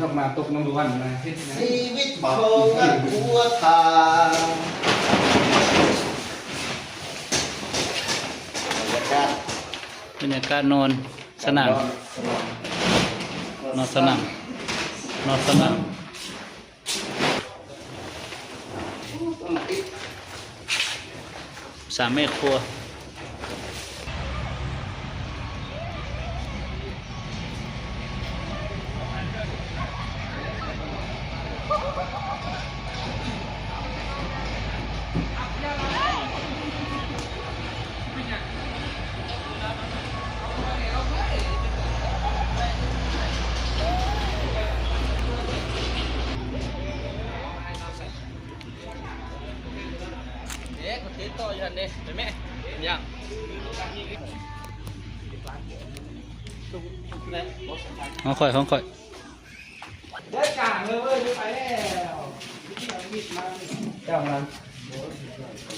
ອອກມາຕົກນຳວັນນະ ເຮັດຫຍັງ? ຊີວິດຂອງນັກບົວທ່ານ ບັນຍາກາດ ບັນຍາກາດນອນສະໜາມ ນອນສະໜາມ ນອນສະໜາມ. ສາມແມ່ຄົວ. ເດ້ ເຂົາຕິດຕໍ່ຢູ່ຫັ້ນເດ້ ເຫັນແມ່ ເຫັນຍັງ? ຂອງຂ້ອຍ ຂອງຂ້ອຍ. ເດີນກາງເລີຍເວີ້ຍ ໄປແລ້ວ ເຈົ້ານັ້ນ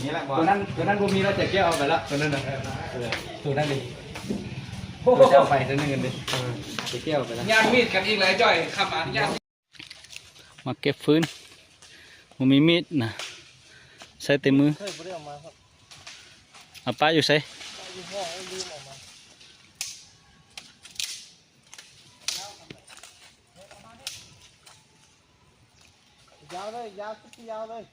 ນີ້ລະ ຕົວນັ້ນ ຕົວນັ້ນບໍ່ມີແລ້ວ ແຈກແກ້ວເອົາໄປລະ ຕົວນັ້ນນະ ເອີ ຕົວນັ້ນເດ້ ໂອ້ໂຫ ຕົວເຈົ້າໄປຕົວໜຶ່ງເດ້ ເອີ ແຈກແກ້ວເອົາໄປລະ ຍ່າງມີດກັນອີກແລ້ວ ຈ້ອຍ ຄຳອະນຸຍາດ. ມາເກັບຟືນ ບໍ່ມີມີດນະ ໃຊ້ແຕ່ມື ເອີ ບໍ່ໄດ້ເອົາມາ ເອົາປະຢູ່ໃສ? ປະຢູ່ຫ້ອງ ລືມເອົາມາ. ຍາວເລີຍ ຍາວ ສຸດຍາວເລີຍ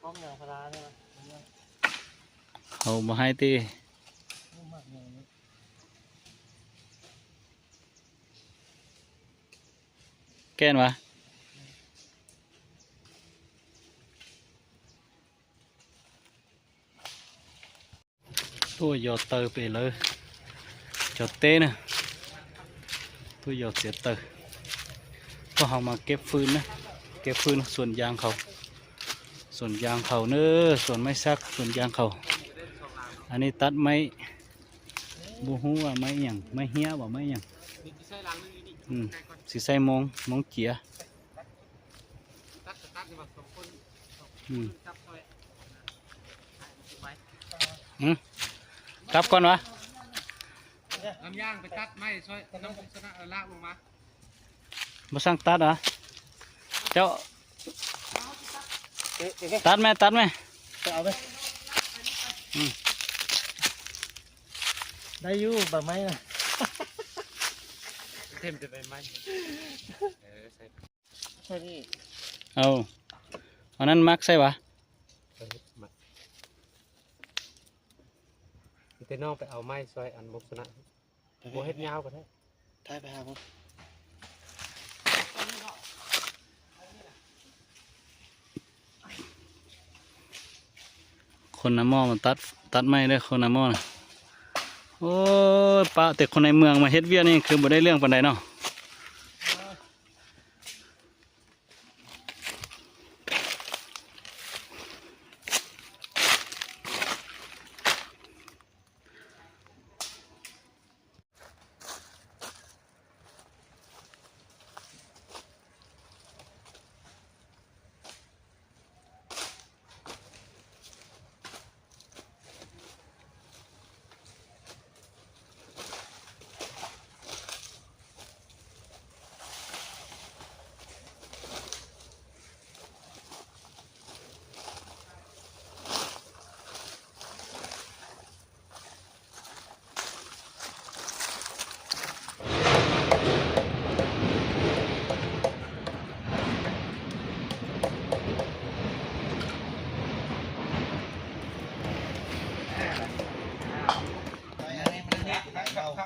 ກ້ອງຍາງພາລານີ້ນະ ເຂົາບໍ່ໃຫ້ຕິ ແກ່ນຫວາ? ໂອ້ຍ ຍໍເຕີໄປເລີຍ ຈອດເຕນະ ໂອ້ຍ ຍໍເສຍເຕີ ພວກເຮົາມາເກັບຟືນນະ ເກັບຟືນສວນຢາງເຂົາ ສວນຢາງເຂົາເນີ ສວນໄມ້ສັກ ສວນຢາງເຂົາ ອັນນີ້ຕັດໄມ້ ບໍ່ຮູ້ວ່າໄມ້ຫຍັງ ໄມ້ເຮ້ຍບໍ່ ໄມ້ຫຍັງ ອືມ ຊິໃສ່ໂມງ ໂມງເຈຍ. ອືມ ອືມ ກັບກ່ອນຫວາ? ນຳຍ່າງໄປຕັດໄມ້ຊ່ອຍ ນຳສະນະລາກລົງມາ ບໍ່ສັ່ງຕັດຫວາ? ເຈົ້າ ເອີ ເອີ ຕັດແມ່ ຕັດແມ່ ໄປເອົາໄປ ອືມ ໄດ້ຢູ່ ໃບໄມ້ນະ ເຕັມແຕ່ໃບໄມ້ ເອີ ໃສ່ ໃສ່ນີ້ ເອົາ ເອົານັ້ນມັກໃສ່ຫວາ? ເອີ ມັກ ແຕ່ນ້ອງໄປເອົາໄມ້ຊ່ອຍອັນບົກຊະນະ ບໍ່ເຮັດຍາວກໍໄດ້ ຖ່າຍໄປຫາພຸ້ນ ຄົນນາໝໍ້ມາຕັດ ຕັດໄມ້ເດີ ຄົນນາໝໍ້ນະ ໂອ້ຍ ປະແຕ່ຄົນໃນເມືອງມາເຮັດວຽກນີ້ ຄືບໍ່ໄດ້ເລື່ອງປານໃດເນາະ.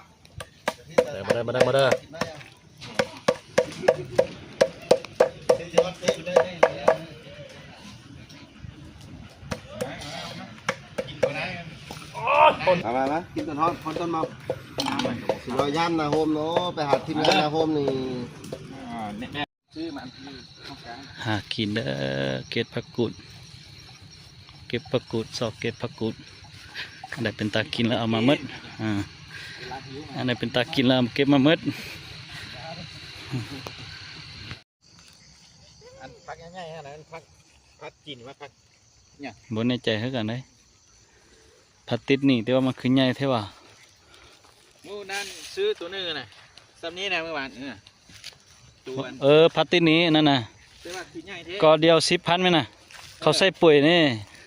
ມາເດີ ມາເດີ ມາເດີ ມາເດີ. ມາ ມາ ມາ ກິນຕົ້ນຮອດ ຮອດຕົ້ນເມົາ. ຊິມາຢາມນາໂຮມເນາະ ໄປຫາທີມງານນາໂຮມນີ້. ອ່າ ແນະ ຊື້ມາອັນທີ່ຕ້ອງການ ຫາກິນເດີ ເກັບຜັກກູດ ເກັບຜັກກູດ ຊອກເກັບຜັກກູດ ອັນໃດເປັນຕາກິນແລ້ວເອົາມາໝົດ ອ່າ ອັນໃດເປັນຕາກິນແລ້ວເອົາເກັບມາໝົດ. ອັນຜັກໃຫຍ່ໆຫັ້ນນະ ມັນຜັກ ຜັກຈີນວ່າຜັກຫຍັງ ບໍ່ແນ່ໃຈຄືກັນເດ້. ພາດຕິດນີ້ ແຕ່ວ່າມັນຄືໃຫຍ່ແທ້ຫວາ? ມື້ນັ້ນຊື້ໂຕໜຶ່ງນະ ສ່ຳນີ້ນະ ມື້ວານ ເອີ ໂຕອັນ ເອີ ພາດຕິດນີ້ນັ້ນນະ ແຕ່ວ່າຄືໃຫຍ່ແທ້ ກໍດຽວສິບພັນແມ່ນນະ ເອີ ເຂົາໃສ່ປຸ໋ຍນີ້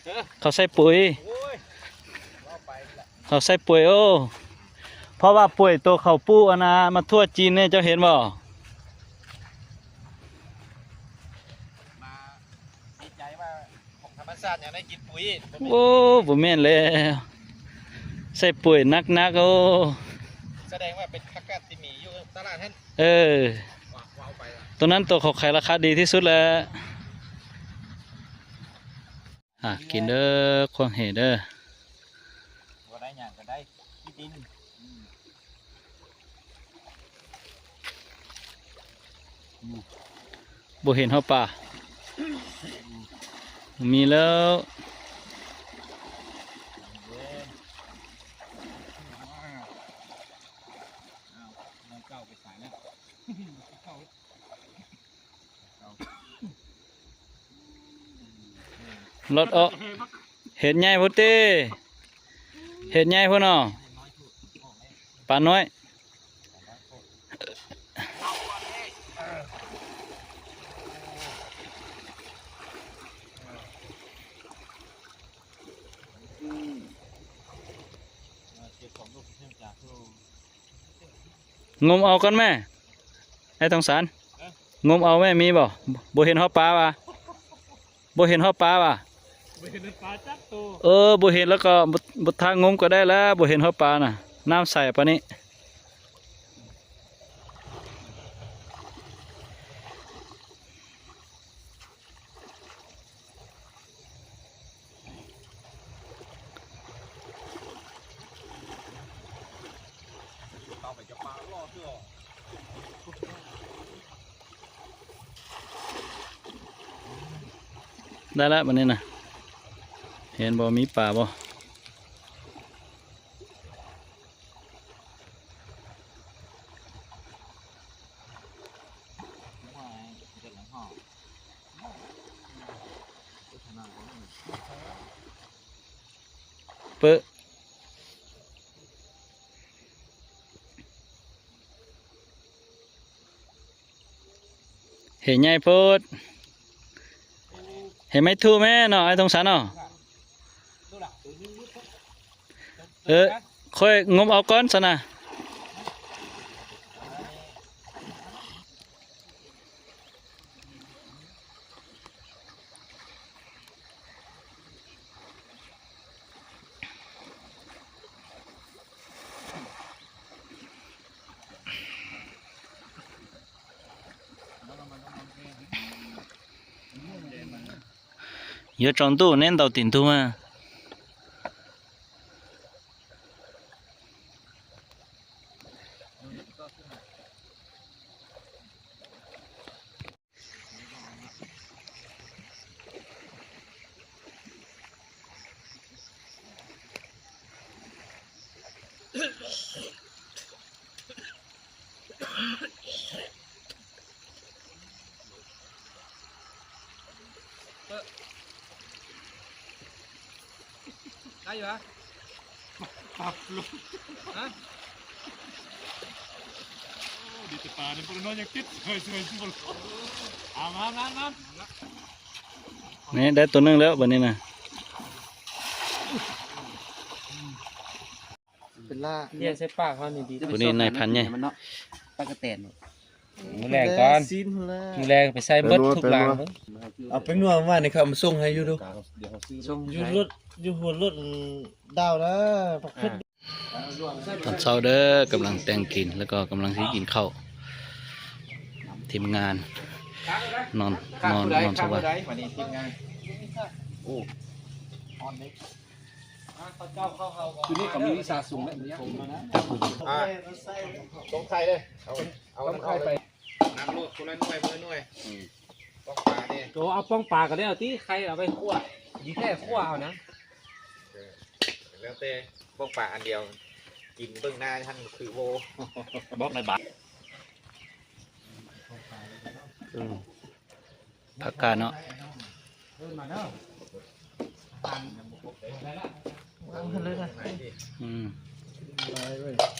ເອີ ເຂົາໃສ່ປຸ໋ຍ ໂອ້ຍ ເຂົາໃສ່ປຸ໋ຍ ໂອ້ ເພາະວ່າປຸ໋ຍໂຕເຂົາປູກອັນນ່າ ໝາກຖົ່ວຈີນນີ້ ເຈົ້າເຫັນບໍ່? ມາດີໃຈວ່າ ຂອງທຳມະຊາດຍັງໄດ້ກິນປຸ໋ຍ ໂອ້ ບໍ່ແມ່ນແລ້ວ ໃສ່ປຸ໋ຍໜັກໆ ໂອ້ ສະແດງວ່າເປັນຜັກກາດທີ່ມີຢູ່ຕະຫຼາດຫັ້ນ ເອີ ວ່າ ວ່າເອົາໄປລະ ໂຕນັ້ນໂຕເຂົາຂາຍລາຄາດີທີ່ສຸດແລ້ວ ຫາກິນເດີ ຂວາງເຫເດີ ບໍ່ໄດ້ຫຍັງກໍໄດ້ ຂີ້ດິນ ອືມ. ບໍ່ເຫັນເຮົາປາ ມີແລ້ວ ລົດອອກ ເຫັດໃຫຍ່ພຸ້ນຕິ ເຫັດໃຫຍ່ພຸ້ນເນາະ ປານ້ອຍ ງົມເອົາກ່ອນແມ້ ອ້າຍທອງສານ ງົມເອົາແມ້ ມີບໍ່? ບໍ່ເຫັນເຮົາປາຫວາ? ບໍ່ເຫັນເຮົາປາຫວາ? ບໍ່ເຫັນປາຈັກໂຕ ເອີ ບໍ່ເຫັນແລ້ວກໍບໍ່ ບໍ່ ຖ້າງົມກໍໄດ້ແລ້ວ ບໍ່ເຫັນເຮົາປານະ ນ້ຳໃສປານນີ້. ໄດ້ແລ້ວບັດນີ້ນະ ເຫັນບໍ່ ມີປາບໍ່? ເປີ ເຫໃຫຍ່ໂພດ ເຫໄມ້ທຸແມ່ເນາະ ອ້າຍທົງສັນເນາະ. ເອີ ຂ້ອຍງົມເອົາກ່ອນຊັ້ນນະ. 有长度，恁到顶头啊。 ໄດ້ຢູ່ຫວາ? ປັບລົງ ຮະ? ໂອ້ ດີແຕ່ປານີ້ບໍ່ໄດ້ນອນ ຍັງຕິດສວຍໆຢູ່. ເອົາມາ ມາ ມາ ນີ້ໄດ້ຕົວໜຶ່ງແລ້ວບັດນີ້ນະ. ເປັນລ່າ ເລຍໃສ່ປາກເຮົານີ້ດີ. ຜູ້ນີ້ນາຍພັນໃຫຍ່ ປາກກະແຕນ. ມື້ແລງກ່ອນ ຊີ້ນພຸ້ນແຫຼະ ມື້ແລງໄປໃສ່ເບິດທຸກຫຼັງເລີຍ. ເອົາແປ້ງນົວມານີ້ ເຂົາເອົາມາສົ່ງໃຫ້ຢູ່ດູ. ຢູ່ລົດ ຢູ່ຫົວລົດດາວນະ ປາກເຜັດ. ຕອນເຊົ້າເດີ ກຳລັງແຕ່ງກິນ ແລ້ວກໍກຳລັງຊິກິນເຂົ້າ. ທີມງານນອນ ນອນ ນອນສະຫວັດ. ໂອ້ ຢູ່ນີ້ກໍມີວິຊາສູງແລ້ວ. ອ່າ ຕົ້ມໄຂ່ເລີຍ ເອົາ ເອົາ ຕົ້ມໄຂ່ໄປ ນຳໂລດ ຄົນລະໜ່ວຍ ຄົນລະໜ່ວຍ. ອືມ ປ້ອງປາເດ້. ໂຕ ເອົາປ້ອງປາກໍແລ້ວຕິ ໄຂ່ເອົາໄປຂົ້ວ ດີແທ້ຂົ້ວເອົານະ. ເອີ ແລ້ວແຕ່ ປ້ອງປາອັນດຽວ ກິນເບິ່ງໜ້າຫັ້ນຄືໂວ ບອກໃນບາດ. ອືມ ຜັກກາດເນາະ. ໂອ້ ອືມ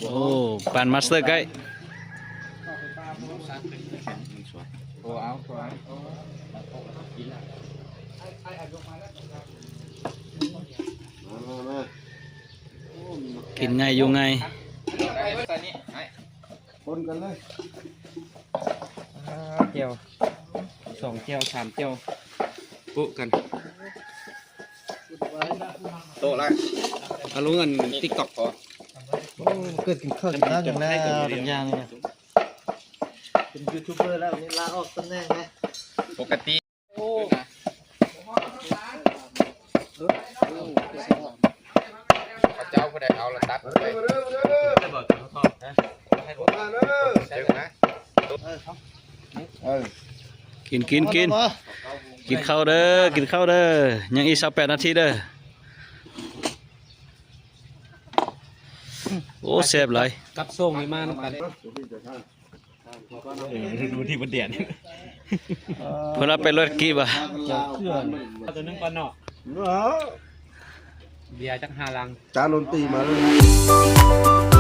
ໂອ້ ປານມາສເຕີໄກ ມາ ມາ ມາ ກິນງ່າຍຢູ່ງ່າຍ. ຄົນກັນເລີຍ ອ່າ ແຈ່ວ ສອງແຈ່ວ ສາມແຈ່ວ ໂປະກັນ. ໂຕະລະ ເອົາລົງອັນຕິກຕັອກພໍ. ໂອ້ ເກີດກິນເຂົ້າກິນນ້ຳຫຍັງແລ້ວ ທຸກຢ່າງນີ້ນະ ເປັນຢູທູບເບີແລ້ວ ນີ້ລາອອກຕຳແໜ່ງແລ້ວ ປົກກະຕິ. ໂອ້ ເຂົາເຈົ້າຜູ້ໃດເອົາລະຕັດໄປ ເອີ ກິນ ກິນ ກິນ ກິນເຂົ້າເດີ ກິນເຂົ້າເດີ ຍັງອີກຊາວແປດນາທີເດີ. ໂອ້ ແຊບຫຼາຍ ກັບໂຊງນີ້ມານຳກັນ. ເອີ ດູທີ່ບໍ່ແດດ ເພິ່ນເອົາໄປລວດກີບວ່າ ເອົາຕົວໜຶ່ງກ່ອນເນາະ ເບຍຈັກຫ້າລັງ ຈານດົນຕີມາເລີຍ.